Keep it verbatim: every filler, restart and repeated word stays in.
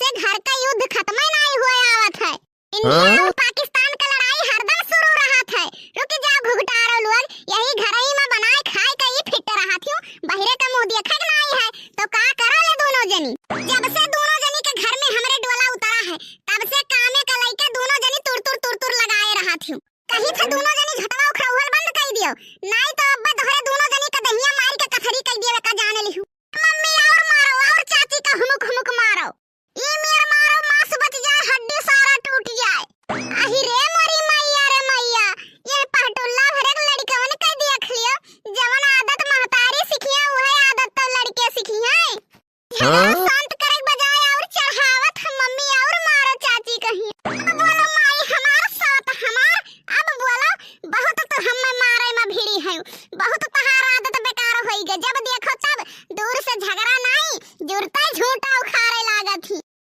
से घर का युद्ध खत्म ही नाहीं हुए आवत है। इंडिया हाँ? और